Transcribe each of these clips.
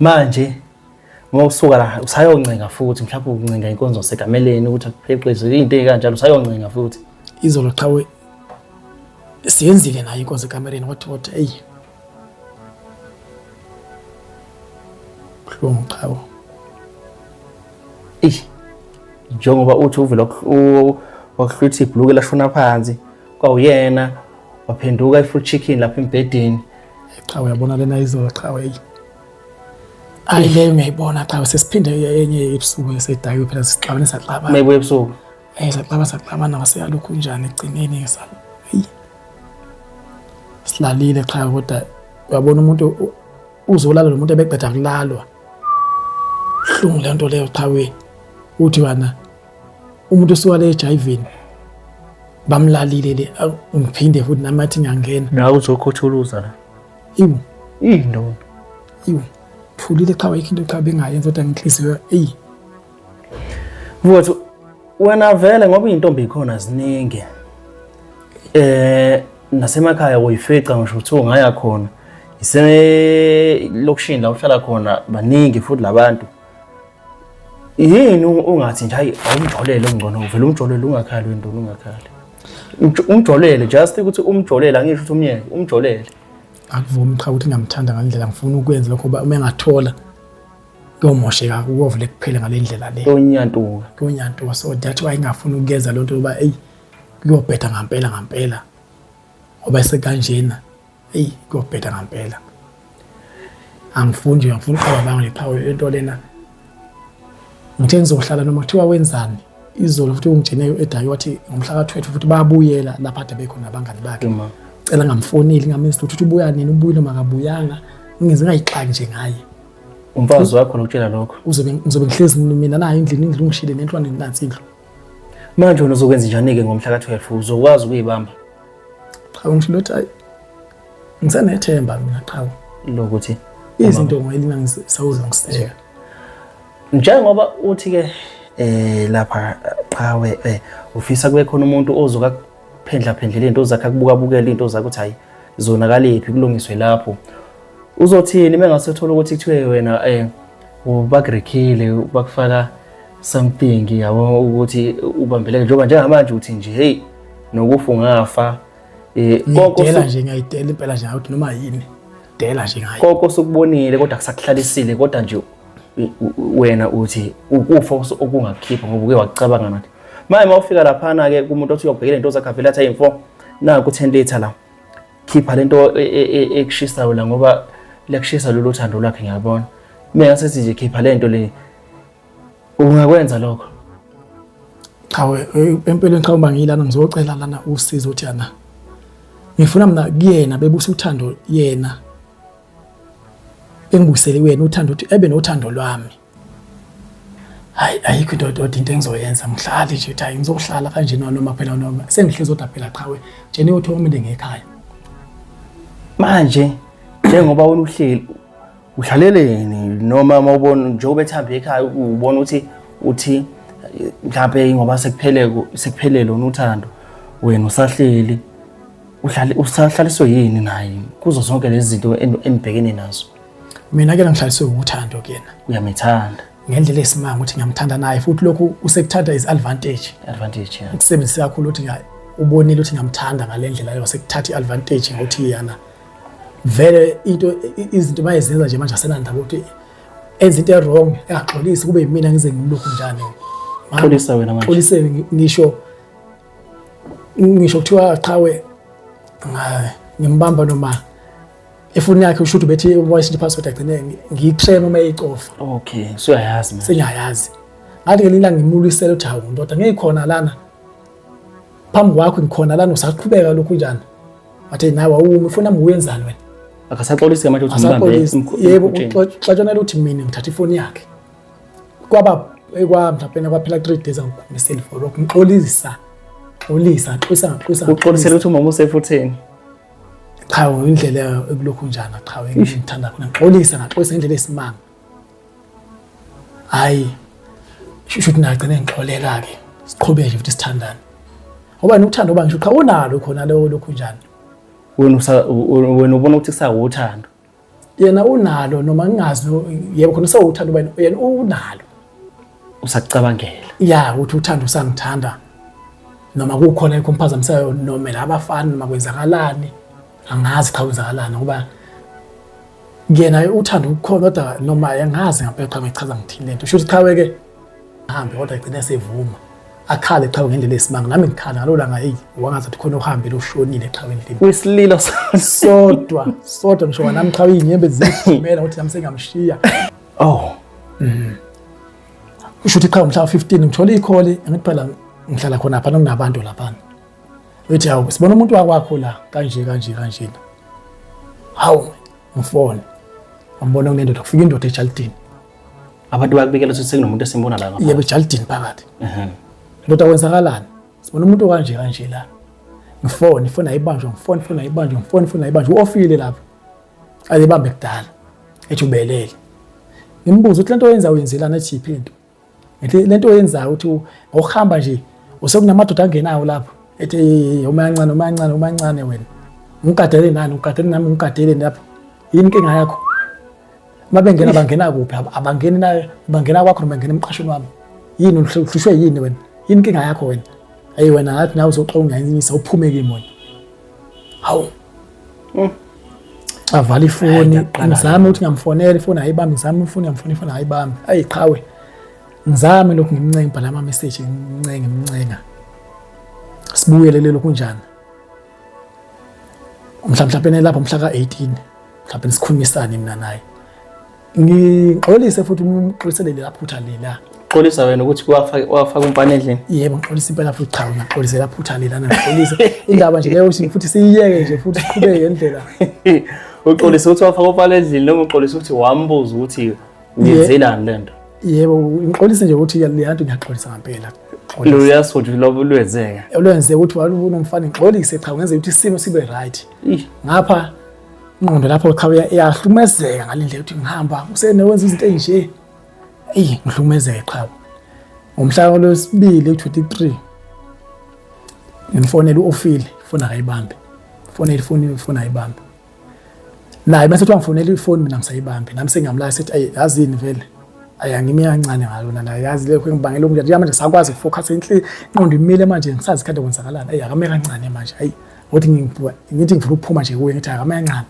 Manje uma usuka la usayoncenga futhi mhlawumbe uncenga inkonzo sekameleni ukuthi akupheqeze into ekanjalo usayoncenga futhi. Izolo qhawe siyenzile nayo inkonzo ekamereni wathi wathi eyi buhlungu qhawe. Eish njengoba uthi uvela wakuhlwitha ibhuluke lashona phansi kwawuyena waphenduka i-fruit chicken lapha embhedeni. Cha uyabona lena izolo qhawe eyi. Ayi leyo ngiyayibona qhawe sesiphinde enye ebusuku esedakiwe phela sixabane saxabana. Mayibuya ebusuku. Eh saxabana saxabana waseyalokhu njani ekugcineni sal. Eyi. Silalile qhawe kodwa uyabona umuntu uzolala nomuntu ebeqeda kulalwa. Hlungu le nto leyo qhawe. Uthi wena umuntu usuka le ejayivini bamlalile le ngiphinde futhi nami athi ngiyangena. Nawe uzokhothuluza la. Iwu. Iyindona. Iwu. Thulile cha ayikho into cha bengayenza kodwa nginhliziyo eyi. Mfowethu wena vele ngoba iy'ntombi ikhona ziningi. Eh nasemakhaya uyifica ngisho ukuthi ungaya khona. Iselokishini la uhlala khona baningi futhi labantu. Yini ungathi nje hayi awumjolele ongcono uvele umjolele ungakhali wendona ungakhali. Umjolele just ukuthi umjolele angisho ukuthi umyeke umjolele. Akuvumi cha ukuthi ngiyamthanda ngalendlela ngifuna ukwenza lokho ngoba uma engathola kuyomosheka kuyovele kuphele ngale ndlela le. Kuyonyantuka. Kuyonyantuka so that why ngingafuni ukuyenza lento yoba eyi kuyobheda ngampela ngampela ngoba sekanjena. Eyi kuyobheda ngampela. Angifuni nje ngifuna uqabanga ngeqhawe into lena. Ngithe ngizohlala noma kuthiwa wenzani izolo futhi ungitshene edayi wathi ngomhla ka-12 futhi babuyela lapha ade bekhona abangani bakhe. Cela ngamfoneli ngamenzi lutho ukuthi ubuya nini ubuyile noma akabuyanga ngize ngayixaki nje ngaye. Umfazi wakho lokutshela lokho. Uzobe ngizobe ngihlezi mina naye endlini indlu ngishile nentwana nansi indlu. Manje wena uzokwenza njani-ke ngomhla ka-12 uzokwazi ukuyibamba? Cha ngisho ukuthi ayi ngisanethemba mina qhawe lokuthi izinto ngayilina ngisawuzongiseka. Njengoba uthi ke eh lapha qhawe eh ufisa kube khona umuntu ozoka phendla phendlela into zakhe akubuka bukela into zakhe ukuthi hayi zonakaliphi kulungiswe lapho. Uzothini mengase uthola ukuthi kuthiwe wena eh ubagrekhile bakufaka something yabo ukuthi ubambeleke njengoba njengamanje uthi nje hey nokufa ungafa eh konke nje ngiyayidela impela nje ukuthi noma yini dela nje ngayo konke osukubonile kodwa kusakuhlalisile kodwa nje wena uthi ukufa okungakukhipha ngoba uke wacabanga nathi manje uma ufika laphana ke kumuntu othi uyobhekela into zakhe avela athi ayimfo naku 10 liter la khipha lento e, e, e, ekushisayo la ngoba liyakushisa lolu thando lwakhe ngiyabona mina sethi nje khipha lento le Ungakwenza lokho? Cha empeleni cha uma ngiyilana ngizocela lana usizo uthi yana. Ngifuna mina kuyena bebusa uthando yena. Engibuyisele kuyena uthando ukuthi ebe nothando lwami. Hayi ayikho into kodwa into engizoyenza ngihlale nje ukuthi hayi ngizohlala kanje noma phela noma sengihlezi kodwa phela qhawe njena uyothi uminde ngekhaya. Manje njengoba wena uhleli uhlaleleni noma uma ubona njengoba ethamba ekhaya ubona ukuthi uthi mhlawumbe ngoba sekuphele sekuphelele lona uthando wena usahleli uhlale usahlaliswe yini naye kuzo zonke lezi zinto enibhekene nazo mina ke ngihlaliswe uthando kuyena uyamethanda ngendlela esimanga ukuthi ngiyamthanda naye futhi lokhu usekuthatha is advantage advantage yeah ukusebenzisa kakhulu ukuthi ubonile ukuthi ngiyamthanda ngale ndlela leyo sekuthatha i-advantage ngokuthi yana vele into izinto bayezenza nje manje asenandaba ukuthi enza into e-wrong engaxolisi kube yimina ngize ngilokhu njani xolisa wena manje xolise ngisho ngisho kuthiwa qhawe ngimbamba noma ifoni yakhe usho ukuthi bethi voice password agcine ngiyitreme uma eyicofa okay suyayazi manje sengiyayazi ngathi ngelinye ilanga ngimulwisele ukuthi hawu ndoda ngikhona lana phambi kwakho ngikhona lana usaqhubeka lokhu njani Wathi nawe awumi ufuna wenzani wena? Akasaxolisi manje ukuthi umbambe. Yebo uxatshanela ukuthi mina ngithatha ifoni yakhe. Kwaba ekwa mhlawumbe kwaphela 3 days angikhumiseli for lokho ngixolisa. Xolisa, xolisa, xolisa. Uxolisela ukuthi umama usefutheni. Cha indlela ekulokhu njani cha ngithanda khona ngixolisa ngaxolisa ngendlela esimanga. Hayi sho ukuthi nagcine ngixolela ke siqhubeke futhi sithandane. Ngoba nothando uba ngisho cha unalo khona leyo lokhu njani. Wena wena ubona ukuthi kusawuthando. Yena unalo noma ngingazi, yebo khona sewuthanda uba yena unalo. Usakucabangela. Ya, ukuthi uthanda usangithanda noma kukhona ekhomphazamisayo noma labafana noma kwenzakalani, angazi cha kwenzakalani, ngoba yena uthanda ukukhona kodwa noma angazi ngampela cha ngichaza ngithini lento. Shuthi qhawe ke hambe kodwa egcine sevuma akhale qhawe ngendlela esimanga, nami ngikhala ngalo langa. Hey, wangazathi khona uhambile ushonile qhawe endlini. Kwisililo sodwa sodwa, ngisho nami qhawe iy'nyembezi ziyivumela ukuthi nami sengamshiya. Oh. Kusho ukuthi qhawe mhla 15 ngithola ikholi, angithi phela ngihlala khona lapha kunabantu laphana. Uthi hawu, sibona umuntu wakwakho la kanje kanje kanjena. Hawu, ngifone. Ngambona kunendoda, kufika indoda ejalidini. Abantu bayakubikela ukuthi sekunomuntu esimbona la ngapha. Yebo, ejalidini phakathi. Ndoda, kwenzakalani? Sibona umuntu kanje kanje la. Ngifone, ifoni ayibanjwa, ngifone, ifoni ayibanjwa, ngifone, ifoni ayibanjwa. U-ofile lapho. Ayibambe kudala. Ethi ubelele. Ngimbuza ukuthi lento oyenza uyenzelani, ethi yiphi into? Ngithi lento oyenzayo uthi ngokuhamba nje usekunamadoda angenawo lapho. Ethi uma kancane, uma kancane, uma kancane wena. Ngigadele nani, ngigadele nami, ngigadele lapho. Yini inkinga yakho? Uma bengena bangena kuphi? Abangeni na bangena kwakho noma bangena emqashweni wami? Yini uhlushwe yini wena? Yini inkinga yakho wena? Ayi wena, ngathi nawe uzoxoxa ungayinyisa uphume kimi wena. Hawu. Avala ifoni, ngizame ukuthi ngiyamfonela ifoni ayibambi, ngizame ifoni ngiyamfonela ifoni ayibambi. Ayi qhawe. Ngizame lokhu ngimncenga, ngibhala ama message ngimncenga ngimncenga. Sibuyele lelo kunjani? Mhla mhlawumbe lapho mhla ka-18 mhlawumbe sikhulumisane mina naye. Ngixolise futhi umxolisele lela phutha lela. Xolisa wena ukuthi wafaka umfana endlini. Yebo, ngixolisa impela futhi, cha ngiyaxolisela phutha lela, ngixolise. Indaba nje leyo futhi siyiyeke nje futhi siqhubeke ngendlela. Uxolisa ukuthi wafaka umfana endlini noma uxolisa ukuthi wambuza ukuthi uyenzelani lento? Yebo, ngixolise nje ukuthi le nto ngiyaxolisa ngempela. Loya sothi lobo lwenzeka. Lwenzeka ukuthi walunomfana, ngixolise cha ngenze ukuthi isimo sibe right. Ngapha ingqondo lapho cha iyahlukumezeka ngalendlela ukuthi ngihamba usenewenza izinto ezinje. Eyi, ngihlukumezeke qhawe. Ngomhla lwesibili u-23 ngimfonela u-ofile, ifoni akayibambi. Fonela ifoni, ifoni ayibambi. Naye bese kuthiwa ngifonela ifoni mina ngisayibambi. Nami sengiyamlaya sethi ayi yazini vele. Ayi angimi kancane ngalona naye yazi lokho engibangela ukunje manje sakwazi ukufocus inhli ingqondo imile manje ngisazi kade kwenzakalani. Ayi akame kancane manje. Ayi ngothi ngithi ngifuna ukuphuma nje kuye ngithi akame kancane.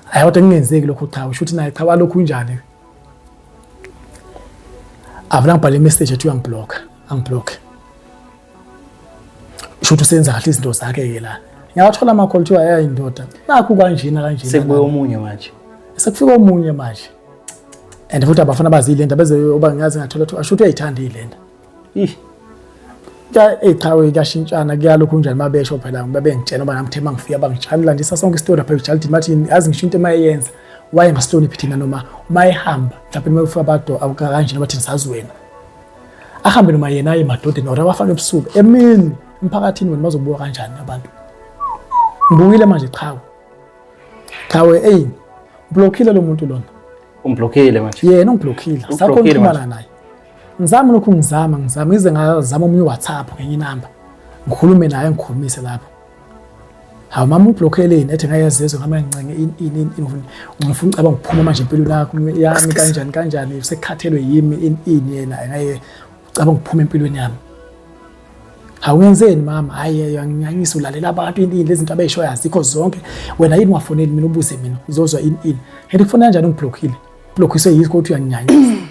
Hayi kodwa kungenzeki lokho cha, usho ukuthi naye cha walokhu kunjani. Avela ngibhale imessage ethi uyangiblock, angiblock. Usho ukuthi usenza kahle izinto zakhe ke la. Ngiyawathola ama call kuthiwa hey ndoda, nakhu kanjena kanjena. Sekubuye omunye manje. Sekufika omunye manje. And futhi abafana bazile lento beze oba ngiyazi ngathola ukuthi asho ukuthi uyayithanda ilento. Ih. Ya eqhawe kuyashintshana kuyalokhu kunjani mabesho phela babengitshela ngoba nami thema ngifika bangitshela landisa sonke isitori lapha ejalidini bathi yazi ngisho into emayenza waye ngasihloniphi thina noma uma ehamba mhlawumbe uma ufika bado kanjena bathi sazi wena ahambe noma yena aye emadodeni or abafana ebusuku emini emphakathini wena bazobuka kanjani abantu. Ngibukile manje qhawe qhawe eyi ublockile lo muntu lona. Umblockile manje. Yena ungiblockile. Sakho ngixhumana naye. Ngizama lokhu ngizama ngizama ngize ngazama omunye WhatsApp ngenye inamba. Ngikhulume naye ngikhulumise lapho. Hawu mama ublockeleni ethi ngayazizwe ngama ngincenge in in in ngifuna ucabanga ukuphuma manje empilweni yakho yami kanjani kanjani usekhathelwe yimi in in yena ngaye ucabanga ukuphuma empilweni yami. Hawu ngenzeni mama? Hayi anginyanyisa ulalela abantu in in lezi zinto abayishoyo azikho zonke. Wena yini ungafoneli mina ubuze mina uzozwa in in. Ngithi kufona kanjani ungiblockile? Blockiswe yikho ukuthi uyanginyanyisa.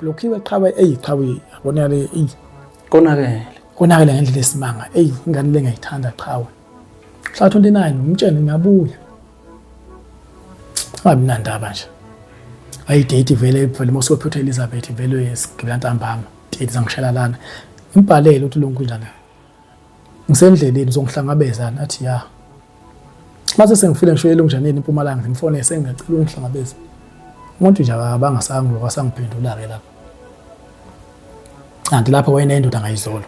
Blockiwe qhawe eyi qhawe yabona le eyi Konakele. Konakele ngendlela esimanga. Eyi ingane le ngiyayithanda qhawe. Mhla 29 ngimtshene ngiyabuya. Ungabi nandaba nje. Ayi date vele vele mosophethe Elizabeth vele sigibela ntambama. Date zangishela lana. Ngibhalele ukuthi lo nkunjana. Ngisendleleni uzongihlangabeza nathi ya. Mase sengifile ngisho elunjaneni eMpumalanga ngimfone sengiyacela ungihlangabeze. Umuntu nje abangasangi wasangiphendula ke lapho. Kanti lapho wayenendoda ngayizolo.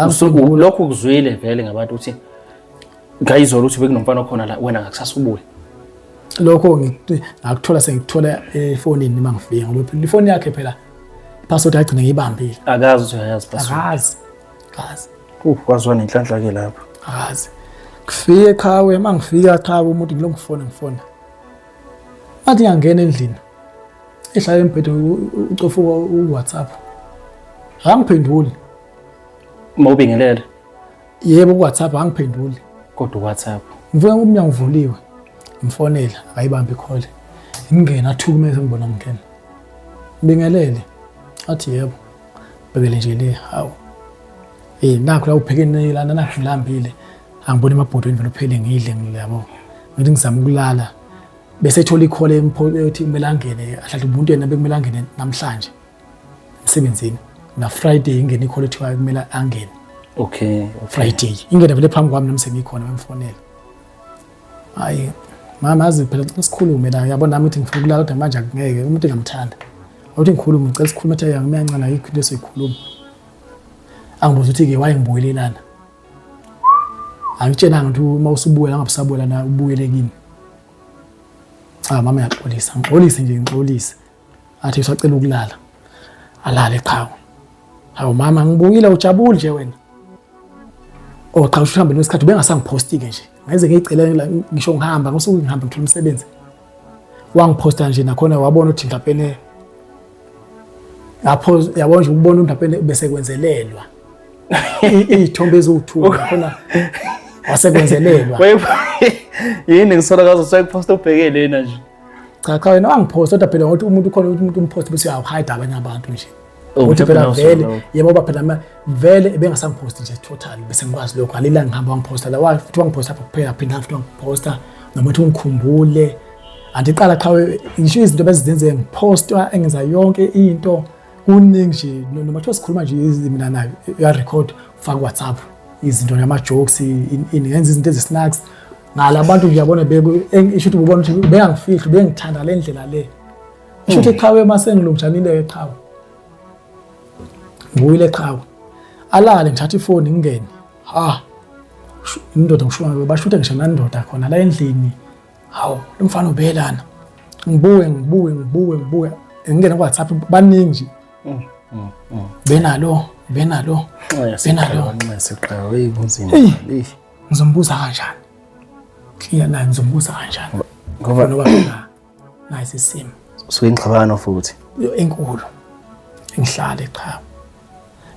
Usuku lokhu kuzwile vele ngabantu ukuthi ngayizolo ukuthi bekunomfana okhona la wena ngakusasa ubuye. Lokho ngakuthola sengikuthola efonini uma ngifika ngoba ifoni yakhe phela password agcine ngiyibambile. Akazi ukuthi uyayazi password. Akazi. Akazi. Kwaziwa nenhlanhla ke lapho. Akazi. Kufike qhawe uma ngifika qhawe umuntu ngilongifona ngifona. Athi ngiyangena endlini. Ehlala embhedeni ucofa u-WhatsApp. Akangiphenduli. Uma ubingelele. Yebo ku-WhatsApp akangiphenduli. Kodwa u-WhatsApp. Ngifika umnyango uvuliwe. Ngimfonela akayibambi i-call. Ngingena athuke uma sengibona ngingena. Ngibingelele. Athi yebo. Bhekele nje le hawu. Eh nakho la ubhekene lana nakho ngilambile. Angiboni emabhodweni vele uphele ngidle ngiyabo. Ngithi ngizama ukulala. Bese ethola i-call ethi kumele angene ahlale umuntu yena bekumele angene namhlanje emsebenzini. Na Friday ingene i-call ethiwa kumele angene. Okay. Friday. Ingene vele phambi kwami nami sengikhona bemfonela. Hayi mama azi phela ngicela sikhulume la yabo nami uthi ngifuna ukulala kodwa manje akungeke umuntu engamthanda. Uthi ngikhulume ngicela sikhulume athi ngiyancane ayikho into esiyikhuluma. Angibuza ukuthi ke waye ngibuyelelana. Angitshelanga ukuthi uma usubuyela ngabe usabuyela na ubuyele kimi. Cha mama ngiyaxolisa, ngixolise nje ngixolise. Athi usacela ukulala. Alale qhawe. Hawu mama ngibuyile ujabule nje wena. Oh cha usho uhambe nesikhathi ubengasangiphosti ke nje. Ngeze ngiyicele ngisho ngihamba ngosuku ngihamba ngithola umsebenzi. Wangiphosta nje nakhona wabona ukuthi mhlawumbe lapho yabona nje ukubona mhlawumbe bese kwenzelelwa. Iy'thombe eziwu-2 nakhona wasekwenzelelwa. Yini ngisola kazo sekuphosta ubheke lena nje. Cha cha wena wangiphosta kodwa phela ngokuthi umuntu ukhona ukuthi umuntu umphoste bese uyawuhide abanye abantu nje. Ukuthi phela vele yebo ba phela vele ebengasangiphosti nje total bese ngikwazi lokho alila ngihamba wangiphosta la futhi wangiphosta lapho kuphela phinda futhi wangiphosta noma uthi ungikhumbule andiqala qha ngisho izinto bezizenze ngipostwa engenza yonke into kuningi nje noma kuthiwa sikhuluma nje mina nayo uyarecord ufaka WhatsApp izinto nama jokes ini ngenza izinto ezisnacks ngala abantu ngiyabona isho ukuthi ubona ukuthi bengangifihli bengithanda le ndlela le isho ukuthi qhawe uma sengilungijanile qhawe ngibuyile qhawe alale ngithatha ifoni ngingene ha indoda ngisho bashutha ngisho nandoda khona la endlini hawu lo mfana ubelana ngibuke ngibuke ngibuke ngibuke ngingene ku WhatsApp baningi nje benalo benalo benalo ngizombuza kanjani clear la ngizombuza kanjani ngoba ngoba phela nayisi isimo suke ingxabano futhi enkulu ngihlale cha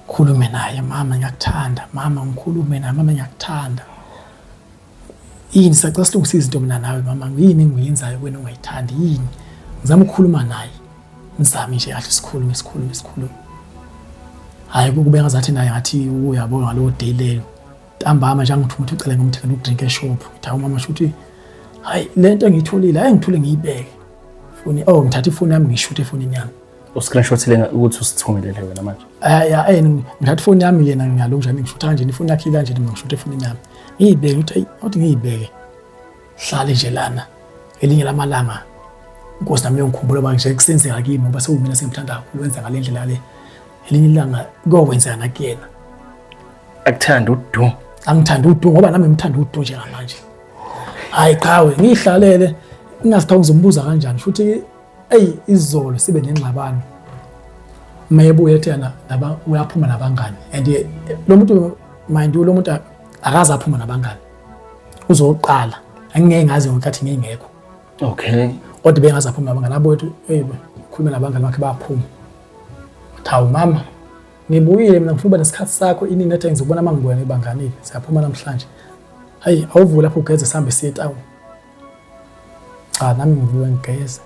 khulume naye mama ngiyakuthanda mama ngikhulume naye mama ngiyakuthanda yini sacela silungise izinto mina nawe mama yini engiyenzayo wena ongayithandi yini ngizama ukukhuluma naye ngizame nje kahle sikhulume sikhulume sikhulume hayi kube ngazathi naye ngathi uyabona ngalowo day leyo ntambama nje angithuma ukuthi ucela ngimthengele udrink eshop ngithi hawu mama shuthi hayi le nto engiyitholile hayi ngithule ngiyibeke foni oh ngithatha ifoni yami ngishuthe efonini yami uscreenshotile ukuthi usithumelele wena manje ya eh ngithatha ifoni yami yena ngiyalo njani ngishutha kanjeni ifoni yakhe ila nje mina ngishutha efonini yami ngiyibeke ukuthi ayi uthi ngiyibeke hlale nje lana elinye lamalanga inkosi nami yongikhumbula uba nje kusenzeka kimi ngoba sewumina sengimthanda kakhulu wenza ngale ndlela le elinye ilanga kokwenzeka nakuyena akuthanda udu angithanda udu ngoba nami ngimthanda udu njengamanje hayi qhawe ngihlalele ngingasithawu ngizombuza kanjani futhi eyi izolo sibe nengxabano uma ebuya ethi yena naba uyaphuma nabangani and lo muntu mind you lo muntu akaze aphuma nabangani uzoqala angingeke ngazi ngenkathi ngingekho okay kodwa bengaze aphuma nabangani abo ethi hey khuluma nabangani bakhe baphuma hawu mama ngibuyile mina ngifuna ukuba nesikhathi sakho inini ethi ngizobona uma ngibuya nebanganile siyaphuma namhlanje hayi awuvule lapho ugeze sihambe siye etawuni cha nami ngivuke ngigeze.